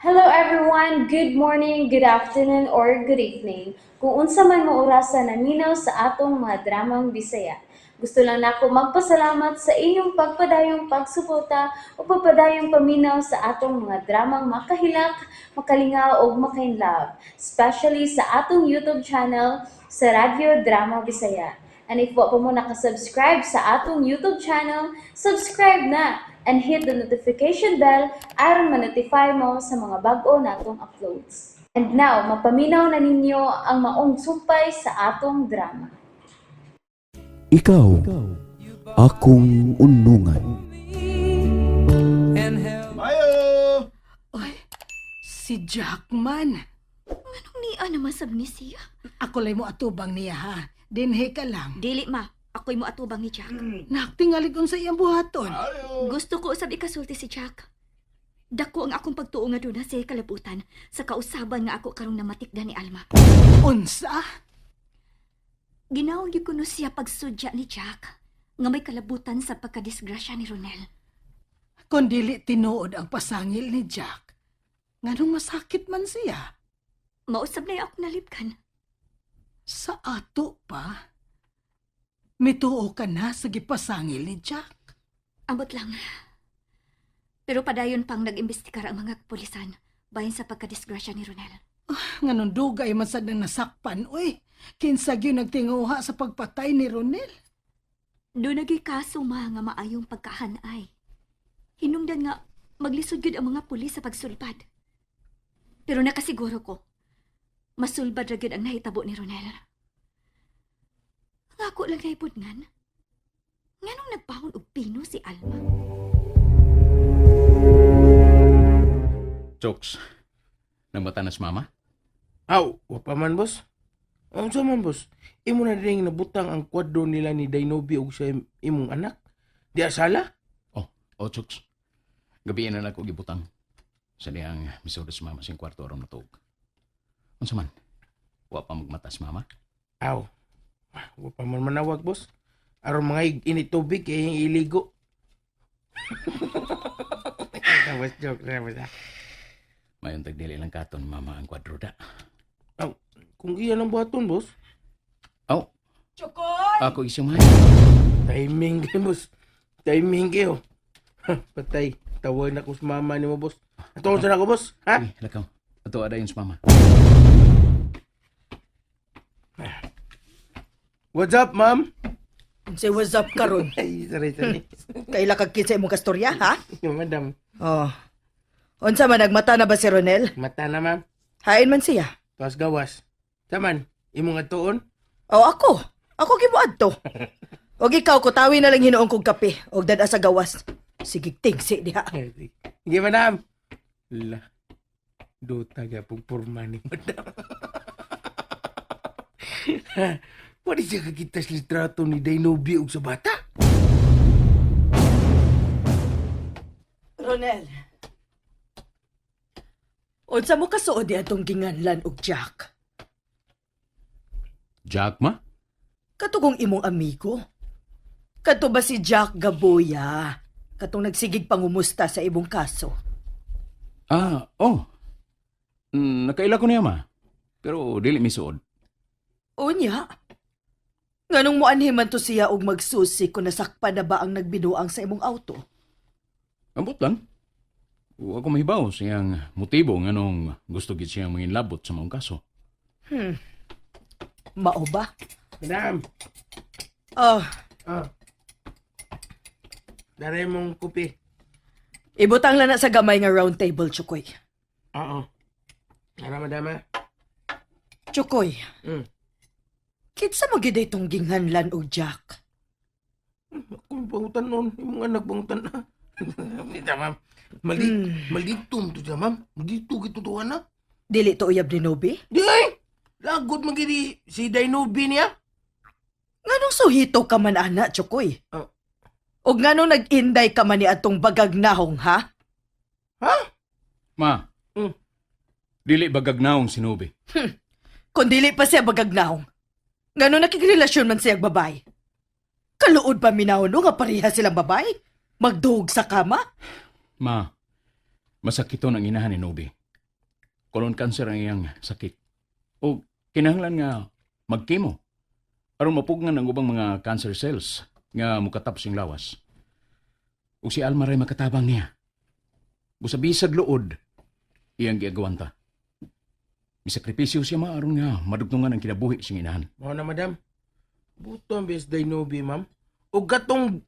Hello everyone! Good morning, good afternoon, or good evening. Kung unsa man mo orasa naminaw sa atong mga dramang Bisaya. Gusto lang nako magpasalamat sa inyong pagpadayong pagsuporta o pagpadayong paminaw sa atong mga dramang makahilak, makalingaw ug makainlove, especially sa atong YouTube channel sa Radyo Drama Bisaya. And if wa pa mo nakasubscribe sa atong YouTube channel, subscribe na and hit the notification bell aron ma-notify mo sa mga bag-o natong uploads. And now, mapaminaw na ninyo ang maong sumpay sa atong drama. Ikaw, akong unungan. Mayo! Oy, si Jackman. Anong niya naman sab ni siya? Ako lay mo atubang niya ha. Dinhi ka lang. Dili ma, ako'y mo atubang ni Jack. Naktingalig unsa iyang buhaton. Gusto ko usab ikasulti si Jack. Dako ang akong pagtuo nga doon sa kalabutan sa kausaban nga ako karong namatikda ni Alma. Unsa? Ginawag gyud ko no siya pagsudya ni Jack nga may kalabutan sa pagkadisgrasya ni Ronel. Kung dili tinuod ang pasangil ni Jack, nganong masakit man siya? Mausab na ako nalipkan. Sa ato pa? Mituo ka na sa gipasangil ni Jack. Ambot lang. Pero padayon pang nag-imbestigar ang mga pulisan bahin sa pagkadisgrasya ni Ronel. Nganong dugay man sad nang nasakpan, uy. Kinsa gyud nagtinguha sa pagpatay ni Ronel? Doon naging kaso ma nga maayong pagkahanay. Hinungdan nga maglisod gyud ang mga pulis sa pagsulbad. Pero nakasiguro ko, masulbad ra gyud ang nahitabo ni Ronel. Ang ako lang naibudngan. Nganong nagpahon og pino si Alma? Jokes. Nang na si mama? Aw, wa pa man, boss. Unsa man, boss? Imo na rin nabutang ang kwadro nila ni Dainobi og sa imong anak. Di asala? Oh, oh, Jokes. Gabiin na lang ko gibutang. Sa diyang misuod si mama siyang kwarto aron natuog. Unsa man? Wa pa magmata si mama? Aw. Wa pa man manawag, boss. Aron mga init tubig kay iligo. Boss, joke na, boss. Ah. Mayon tagdili lang katon mama ang kwadro da. Aw, kung iyan ang buhaton, boss. Oh, Chokoy! ako isumay. Timing kayo, boss. Timing kayo. Patay. Tawag na ko sa mama ni mo, boss. Ato sa na ko, boss. Ha? Uy, lakaw. Ato ada yun si mama. What's up, ma'am? Say what's up karon? Ay, sorry, sorry. Kaila kag kinsa imong kastorya, ha? Yung madam. Oh. Unsa man nagmata na ba si Ronel? Mata na, ma'am. Hain man siya. Tuwas gawas. Taman, imong atuon. Oh, ako. Ako gibuad to. Og ikaw kutawi na lang hinuong kog kape og dad sa gawas. Sige tingsi diha. Sige, madam. La. Duta gyapon porma ni madam. Wala siya kakita sa litrato ni Dainobi og sa bata. Ronel. Unsa mo kasuod di atong ginganlan og Jack? Jack ma? Katugong imong amigo. Kadto ba si Jack Gaboya? Katong nagsigig pangumusta sa imong kaso. Ah, oh. Nakaila ko niya ma. Pero dili misuod. Unya. Nganong moanhi man to siya og magsusi kung nasakpan na ba ang nagbinuang sa imong auto? Ambot lang. Wa ko mahibaw sa iyang motibo nganong gusto gid siyang manginlabot sa maong kaso. Mao ba? Madam. Oh, Ah. Daray mong kupi. ibutang lang na sa gamay nga round table, Chukoy. Oo. Tara, madam, ah. Chukoy, kinsa mo gid itong ginghanlan og Jack? Kung pangutan nun, imong anak pangutan na. Hindi, ma'am. Mali, Maldito mo to siya, ma'am. Maldito gitutuan na. Dili to uyab ni Nobi? Di ay! Lagot magidi si Dainobi niya. Nganong suhito ka man ana, Chukoy? Oh. Og nganong nag-inday ka man ni atong bagag nahong, ha? Ha? Ma. Dili bagagnaong sinubi. Kung dili pa siya bagag nahong, nganong nakigrelasyon man siya babae? Kaluod pa minahon no nga pareha silang babae? Magduhog sa kama? Ma, masakiton ang inahan ni Nobi. Colon cancer ang iyang sakit. O kinahanglan nga magkemo aron mapugngan ang ubang mga cancer cells nga mukatap sing lawas. Ug si Alma ray makatabang niya. Busa bisag luod iyang giagwanta. Misakripisyo siya ma aron nga madugtungan ang kinabuhi sing inahan. Mao na, madam. Buto ang best day nobi, ma'am. O katong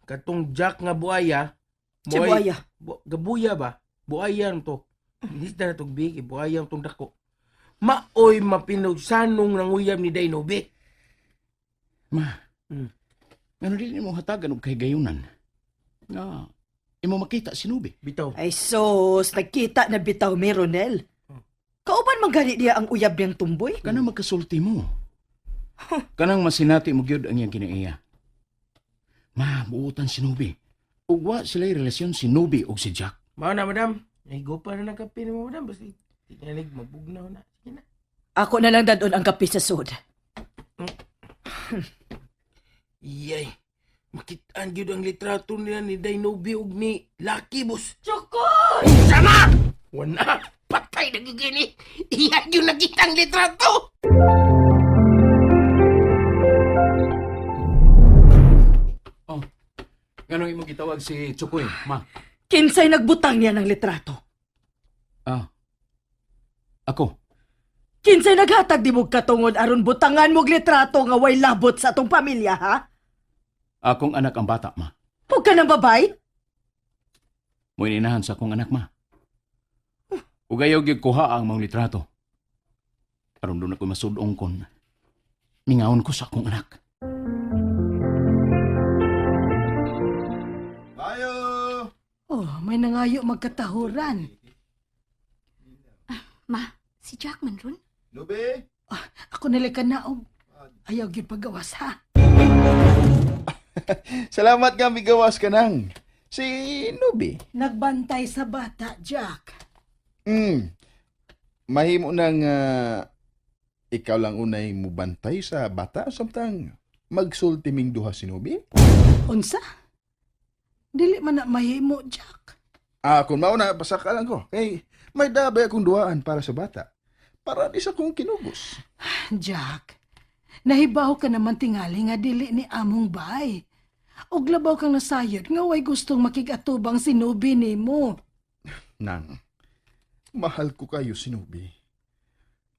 katong Jack nga buaya. Si Buaya. Gabuya ba? Buaya to. Hindi na tog big, buaya tong dako. Maoy mapinugsanong nanguyab ni Dainobi. Ma, ngano dili mo hatagan og kahigayunan? Nga imo makita si Nubi. Bitaw. Ay sos, nagkita na bitaw mi, Ronel. Kauban man gani niya ang uyab niyang tumboy? Kanang magkasulti mo. Kanang masinati mo gyud ang iyang kinaiya. Ma, buutan si Nubi. Ug wa sila'y relasyon si Nubi ug si Jack. Mao na, madam. Ay, go pa na ng kape nimo, madam. Basta tinalig, mabugnaw na. Sige na. Ako na lang dadon ang kape sa sud. Iyay. Makitaan gyud ang litrato nila ni Dainobi ug ni Lucky, boss. Chokoy! Sama! Wala! Patay na gyud ni. Iya gyud nakita ang litrato! Oh. Nganong imong gitawag si Chukoy, ma? Kinsay nagbutang niya ng litrato? Ah. Ako. Kinsay naghatag di mo katungod aron butangan mog litrato nga way labot sa atong pamilya, ha? Akong anak ang bata, ma. Huwag ka ng babay? Mo'y sa akong anak, ma. Ug ayaw gyud kuha ang mga litrato. Aron doon ako masudong kon. Mingawon ko sa akong anak. Oh, may nangayo magkatahuran. Ma, si Jack man ron. Nubi? Ako nila kanaog. Ayaw gyud pagawas ha. Salamat nga migawas ka nang. Si Nubi. Nagbantay sa bata, Jack. Mahimo nang ikaw lang unay mubantay sa bata samtang magsulti ming duha si Nubi. Unsa? Dili man na mahimo, Jack. Ah, kung mauna, pasaka lang ko. Kay may dabay akong duhaan para sa bata. Para di sa kong kinugos. Jack, nahibaw ka naman tingali nga dili ni among bay. Og labaw kang nasayod nga way gustong makigatubang si Nubi nimo. Nang, mahal ko kayo si Nubi.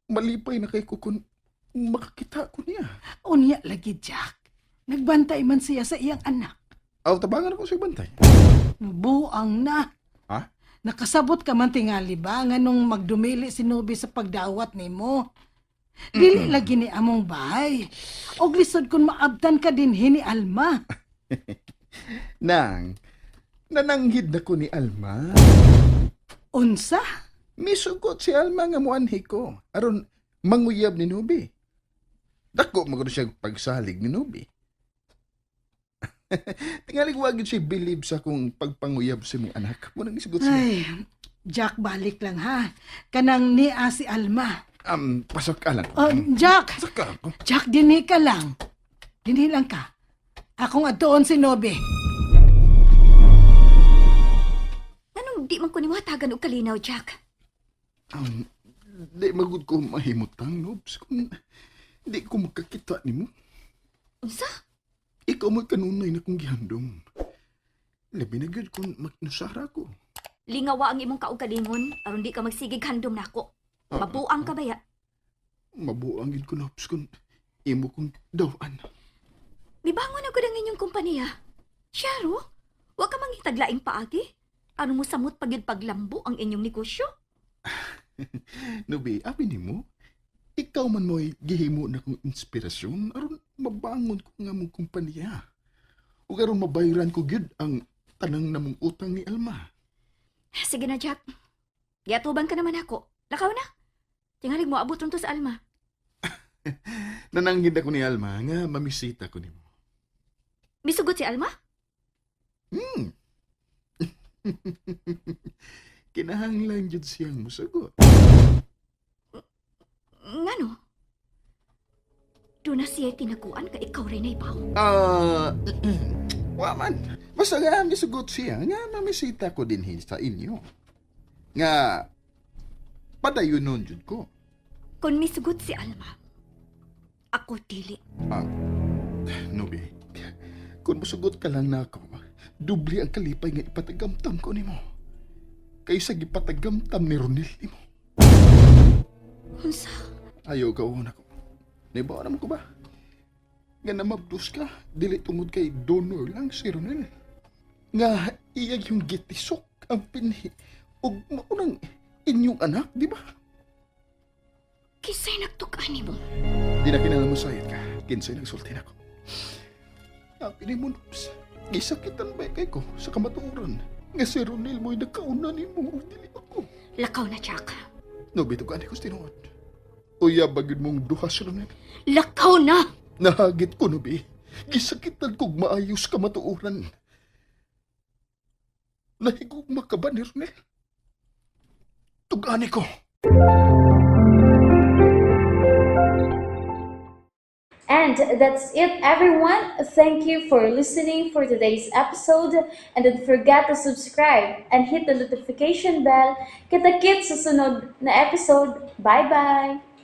Malipay na kay ko kung makakita ko niya. Unya lagi, Jack. Nagbantay man siya sa iyang anak. Aw, tabangan ako sa bantay. Buang na. Ha? Nakasabot ka man tingali ba nga nung magdumili si Nubi sa pagdawat nimo? Dili lagi ni among bay. Og lisod kung maabtan ka din ni Alma. Nang, nananghid na ko ni Alma. Unsa? Misugot si Alma nga muanhi ko. Aron manguyab ni Nubi. Dako magud siya pagsalig ni Nubi. Tingalig wag gyud siya bilib sa akong pagpanguyab sa imong anak. Mo nang isugot siya. Ay, Jack, balik lang ha. Kanang niya si Alma. Pasok ka lang. Oh, Jack! Pasok ka lang ko. Jack, dinhi ka lang. Dinhi lang ka. Akong adtoon si Nobe. Nganong di man ko nimo hatagan og kalinaw, Jack? Di magud ko mahimutang, Nobs, kung di ko makakita nimo. Unsa? Ikaw mo'y kanunay na kong gihandom. Labi na gyud kung magnusara ko. Lingawa ang imong kaugalingon aron di ka magsigig handom nako. Mabuang ka baya. Mabuang gyud ko, Nobs, kung imo kong dawan. Mibangon na gud ang inyong kompanya. Syaro, wa ka mangitag laing paagi. Ano mo samot pagyud paglambo ang inyong negosyo? Nubi, abi nimo, ikaw man mo'y gihimo na kong inspirasyon aron mabangon ko nga mong kumpanya. Ug aron mabayran ko gyud ang tanang namong utang ni Alma. Sige na, Jack. Giatuban ka naman ako. Lakaw na. Tingalig mo abot to sa Alma. Nananghid ako ni Alma nga mamisita ko nimo. Misugot si Alma? Kinahanglan gyud siyang musagot. Ngano? Doon na siya tinaguan ka ikaw rin ay baw. Ah, wa man. Basta nga misugot siya nga mamisita ko dinhi sa inyo. Nga Padayon nun jud ko. Kung misugot si Alma, ako dili. Ah, Nubi, kung musugot ka lang na ako, dubli ang kalipay nga ipatagamtam ko nimo. Kaysa gipatagamtam ni Ronel nimo. Unsa? Ayaw ka ako. Naibawa naman ko ba? Nga namabdos ka, dili tungod kay donor lang si Ronel. Nga iyag yung gitisok ang pinhi ug maunang inyong anak, di ba? Kisay nagtukan nimo. Di na kinahanglan mo sayad ka. Kinsay nagsulti na ko. Happy ni mo, Nubs. Gisakitan ba kay ko sa kamatuoran? Nga si Ronel mo'y nakauna ni mo, dili ako. Lakaw na, Jack. No, bitugan ko sa tinuod. Uya, bagid mong duha si Ronel. Lakaw na! Nahagit ko, Nubi. Gisakitan kog maayos kamatuoran. Nahigugma ka ba ni Ronel? Tugani ko. And that's it, everyone. Thank you for listening for today's episode. And don't forget to subscribe and hit the notification bell. Kita-kits sa sunod na episode. Bye-bye!